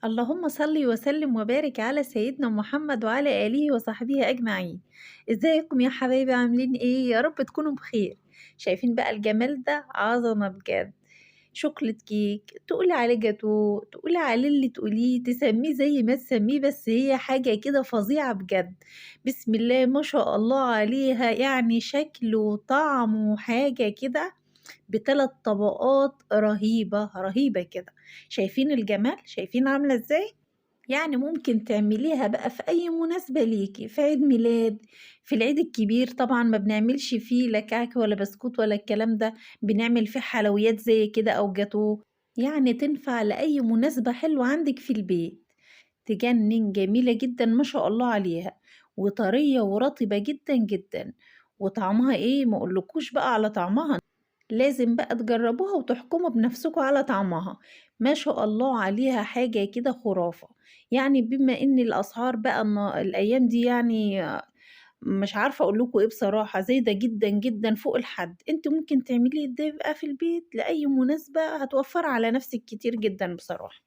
اللهم صل وسلم وبارك على سيدنا محمد وعلى آله وصحبه أجمعين. ازيكم يا حبايبي، عاملين ايه؟ يا رب تكونوا بخير. شايفين بقى الجمال ده؟ عظمة بجد. chocolate cake، تقولي عليه جاتو، تقولي عليه اللي تقوليه، تسميه زي ما تسميه، بس هي حاجة كده فظيعة بجد. بسم الله ما شاء الله عليها، شكل وطعم وحاجة كده بثلاث طبقات رهيبة رهيبة كده. شايفين الجمال؟ شايفين عاملة ازاي؟ ممكن تعمليها بقى في أي مناسبة ليكي، في عيد ميلاد، في العيد الكبير. طبعا ما بنعملش فيه لا كعك ولا بسكوت ولا الكلام ده، بنعمل فيه حلويات زي كده أو جاتوه. تنفع لأي مناسبة حلوة عندك في البيت. تجنن، جميلة جدا ما شاء الله عليها، وطرية ورطبة جدا جدا، وطعمها ايه ما اقولكوش بقى على طعمها، لازم بقى تجربوها وتحكموا بنفسكم على طعمها. ما شاء الله عليها، حاجة كده خرافة. بما ان الاسعار بقى الايام دي مش عارفة اقول لكم ايه بصراحة، زايدة جدا جدا فوق الحد. انت ممكن تعملي ده بقى في البيت لأي مناسبة، هتوفر على نفسك كتير جدا بصراحة.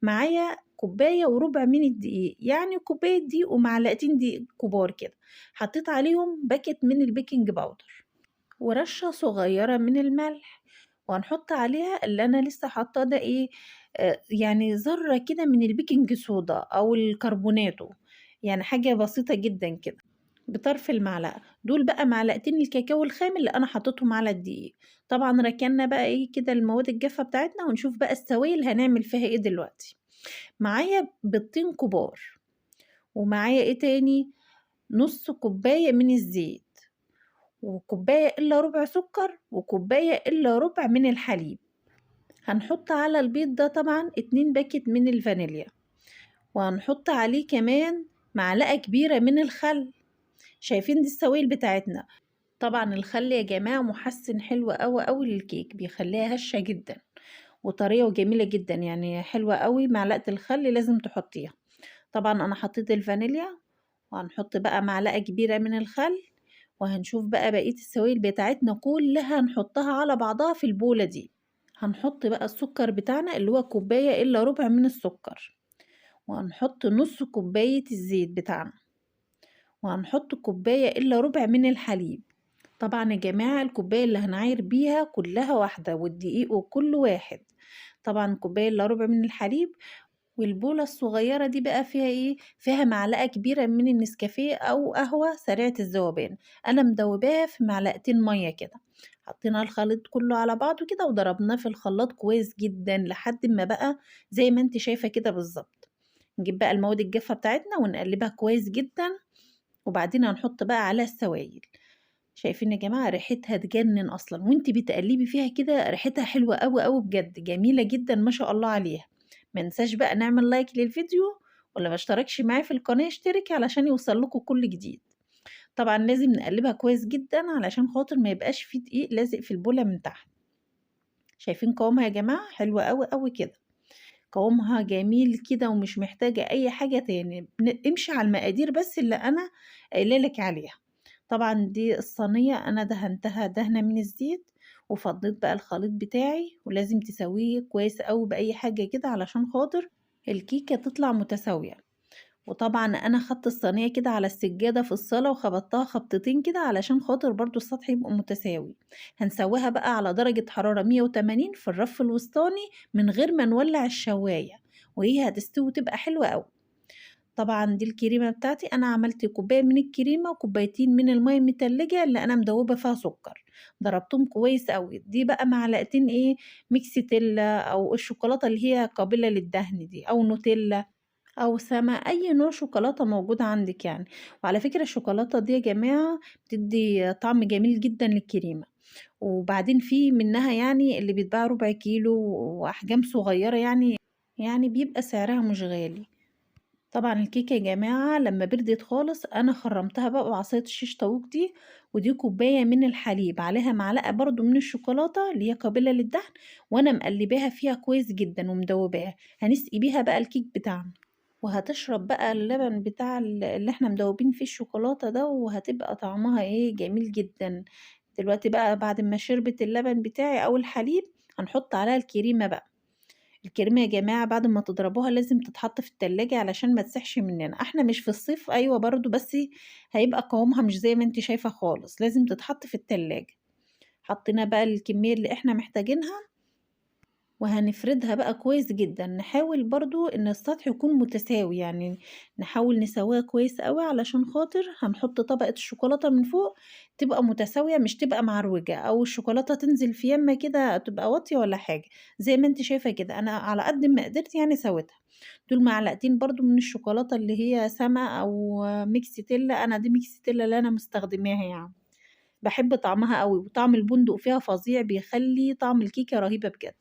معايا كوباية وربع من الدقيق، يعني كوباية دقيق ومعلقتين دقيق كبار كده، حطيت عليهم باكت من ال baking powder ورشة صغيرة من الملح، وهنحط عليها اللي أنا لسه حاطاه ده إيه، ذرة كده من ال baking soda أو الكربوناتو، حاجة بسيطة جدا كده بطرف المعلقة. دول بقى معلقتين الكاكاو الخام اللي أنا حطيتهم على الدقيق. طبعا ركننا بقى إيه كده المواد الجافة بتاعتنا، ونشوف بقى السوائل اللي هنعمل فيها إيه دلوقتي. معايا بيضتين كبار، ومعايا إيه تاني، نص كوباية من الزيت، وكوباية إلا ربع سكر، وكوباية إلا ربع من الحليب. هنحط على البيض ده طبعا 2 باكت من الفانيليا، وهنحط عليه كمان معلقة كبيرة من الخل. شايفين دي السوائل بتاعتنا. طبعا الخل يا جماعة محسن حلو أوي أوي للكيك، بيخليها هشة جدا وطرية وجميلة جدا، حلوة أوي. معلقة الخل لازم تحطيها. طبعا أنا حطيت الفانيليا، وهنحط بقى معلقة كبيرة من الخل، وهنشوف بقى بقية السوائل بتاعتنا كلها هنحطها على بعضها في البولة دي. هنحط بقى السكر بتاعنا اللي هو كوباية إلا ربع من السكر، وهنحط نص كوباية الزيت بتاعنا، وهنحط كوباية إلا ربع من الحليب. طبعا يا جماعة الكوباية اللي هنعاير بيها كلها واحدة، والدقيق وكل واحد. طبعا كوباية إلا ربع من الحليب. والبولة الصغيرة دي بقى فيها ايه؟ فيها معلقة كبيرة من النسكافيه أو قهوة سريعة الذوبان، أنا مدوباها في معلقتين مية كده. حطينا الخليط كله على بعضه كده وضربناه في الخلاط كويس جدا لحد ما بقى زي ما انت شايفة كده بالظبط. نجيب بقى المواد الجافة بتاعتنا ونقلبها كويس جدا، وبعدين هنحط بقى عليها السوائل. شايفين يا جماعة ريحتها تجنن أصلا، وانت بتقلبي فيها كده ريحتها حلوة أوي أوي بجد، جميلة جدا ما شاء الله عليها. ما ننساش بقى نعمل لايك للفيديو، واللي ما اشتركش معايا في القناة اشترك علشان يوصل لكم كل جديد. طبعا لازم نقلبها كويس جدا علشان خاطر ما يبقاش فيه دقيق لازق في البولة من تحت. شايفين قوامها يا جماعة؟ حلوة أوي أوي كده، قوامها جميل كده ومش محتاجة أي حاجة تاني. امشي على المقادير بس اللي أنا قايلة لك عليها. طبعا دي الصينية أنا دهنتها دهنة من الزيت، وفضيت بقى الخليط بتاعي، ولازم تسويه كويس أوي بأي حاجة كده علشان خاطر الكيكة تطلع متساوية. وطبعا أنا خدت الصينية كده على السجادة في الصالة وخبطتها خبطتين كده علشان خاطر برضو السطح يبقى متساوي. هنسويها بقى على درجة حرارة 180 في الرف الوسطاني من غير ما نولع الشواية، وهي هتستوي وتبقى حلوة أوي. طبعا دي الكريمة بتاعتي، أنا عملت كوباية من الكريمة وكوبايتين من المية المتلجة اللي أنا مدوبة فيها سكر، ضربتهم كويس أوي. دي بقى معلقتين إيه، ميكس تيلا أو الشوكولاتة اللي هي قابلة للدهن دي، أو نوتيلا أو سما، أي نوع شوكولاتة موجود عندك. وعلى فكرة الشوكولاتة دي يا جماعة بتدي طعم جميل جدا للكريمة. وبعدين في منها اللي بيتباع ربع كيلو وأحجام صغيرة، بيبقى سعرها مش غالي. طبعا الكيكة يا جماعة لما بردت خالص أنا خرمتها بقى بعصاية الشيش طاووق دي، ودي كوباية من الحليب عليها معلقة برضو من الشوكولاتة اللي هي قابلة للدهن، وأنا مقلباها فيها كويس جدا ومدوباها. هنسقي بيها بقى الكيك بتاعنا، وهتشرب بقى اللبن بتاع اللي احنا مدوبين فيه الشوكولاتة ده، وهتبقى طعمها ايه جميل جدا. دلوقتي بقى بعد ما شربت اللبن بتاعي او الحليب هنحط عليها الكريمة بقى. الكريمة يا جماعة بعد ما تضربوها لازم تتحط في التلاجة علشان ما تسحش مننا، إحنا مش في الصيف أيوه برضه، بس هيبقى قوامها مش زي ما أنتِ شايفة خالص، لازم تتحط في التلاجة. حطينا بقى الكمية اللي إحنا محتاجينها وهنفردها بقى كويس جدًا، نحاول برضه إن السطح يكون متساوي، يعني نحاول نسويها كويس أوي علشان خاطر هنحط طبقة الشوكولاتة من فوق تبقى متساوية، مش تبقى معروجة أو الشوكولاتة تنزل في يمة كده تبقى واطية ولا حاجة، زي ما أنتِ شايفة كده، أنا على قد ما قدرت يعني سويتها. دول معلقتين برضه من الشوكولاتة اللي هي سما أو ميكس تيلا، أنا دي ميكس تيلا اللي أنا مستخدماها يعني. باحب طعمها أوي، وطعم البندق فيها فظيع، بيخلّي طعم الكيكة رهيبة بجد.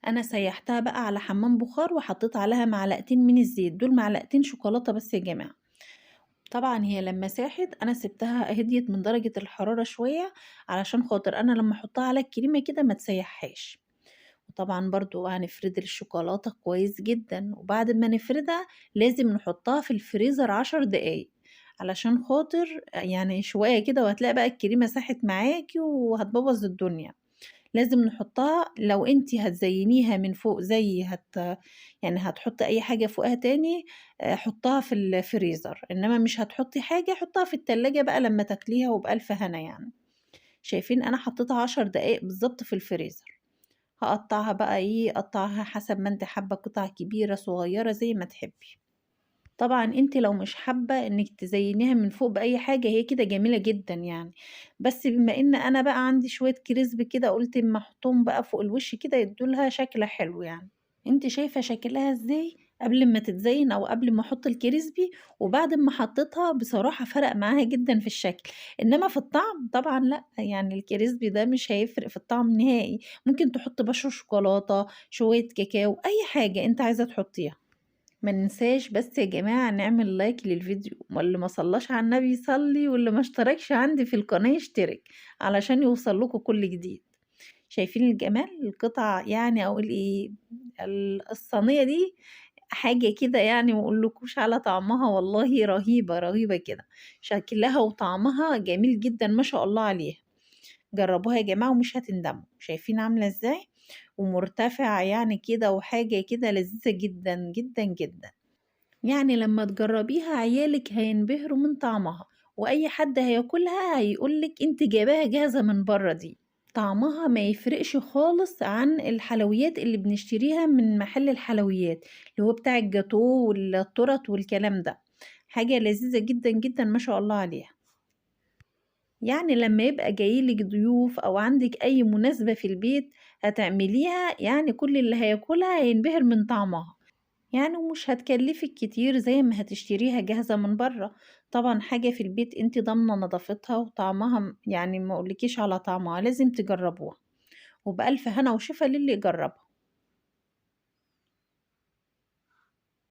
أنا سيّحتها بقى على حمام بخار وحطيت عليها معلقتين من الزيت، دول معلقتين شوكولاتة بس يا جماعة. طبعًا هي لمّا ساحت أنا سِبتها هديت من درجة الحرارة شوية، علشان خاطر أنا لمّا أحطها على الكريمة كده ما تسيحهاش. وطبعًا برضه هنفرد الشوكولاتة كويس جدًا، وبعد ما نفردها لازم نحطها في الفريزر 10 دقايق، علشان خاطر يعني شوية كده وهتلاقي بقى الكريمة ساحت معاكِ وهتبوظ الدنيا. لازم نحطها لو أنتِ هتزينيها من فوق زي يعني هتحطي أي حاجة فوقها تاني حطها في الفريزر، إنما مش هتحطي حاجة حطها في التلاجة بقى لمّا تاكليها وبألف هنا يعني. شايفين أنا حطيتها 10 دقايق بالضبط في الفريزر. هاقطّعها بقى إيه، قطّعها حسب ما أنتِ حابة، قطع كبيرة، صغيرة، زي ما تحبي. طبعًا أنتِ لو مش حابة إنِّك تزيّنيها من فوق بأي حاجة هي كده جميلة جدًا يعني، بس بما إن أنا بقى عندي شوية crispy كده قُلت أمّا أحطّهم بقى فوق الوش كده يدّوا لها شكل حلو يعني. أنتِ شايفة شكلها إزاي قبل ما تتزيّن أو قبل ما أحط الcrispy، وبعد أمّا حطيتها بصراحة فرق معاها جدًا في الشكل، إنّما في الطعم طبعًا لأ، يعني الcrispy ده مش هيفرق في الطعم نهائي، ممكن تحطّي بشر شوكولاتة، شوية كاكاو، أي حاجة أنتِ عايزة تحطّيها. ما ننساش بس يا جماعة نعمل like للفيديو، واللي ما صلاش على النبي يصلي، واللي ما اشتركش عندي في القناة يشترك علشان يوصل لكم كل جديد. شايفين الجمال؟ القطع يعني أقول إيه، الصينية دي حاجة كده يعني ما أقولكوش على طعمها، والله رهيبة رهيبة كده، شكلها وطعمها جميل جدا ما شاء الله عليها. جربوها يا جماعة ومش هتندموا. شايفين عاملة إزاي؟ ومرتفعة يعني كده، وحاجة كده لذيذة جدا جدا جدا. يعني لما تجربيها عيالك هينبهروا من طعمها، وأي حد هياكلها هيقولك انت جايباها جاهزة من بره. دي طعمها ما يفرقش خالص عن الحلويات اللي بنشتريها من محل الحلويات اللي هو بتاع الجاتوه والتورت والكلام ده. حاجة لذيذة جدا جدا ما شاء الله عليها. يعني لما يبقى جايلك ضيوف أو عندك أي مناسبة في البيت هتعمليها، يعني كل اللي هياكلها هينبهر من طعمها، يعني ومش هتكلفك كتير زي ما هتشتريها جاهزة من بره. طبعا حاجة في البيت انت ضامنة نظافتها وطعمها، يعني ما اقولكيش على طعمها، لازم تجربوها. وبألف هنا وشفا للي يجربها.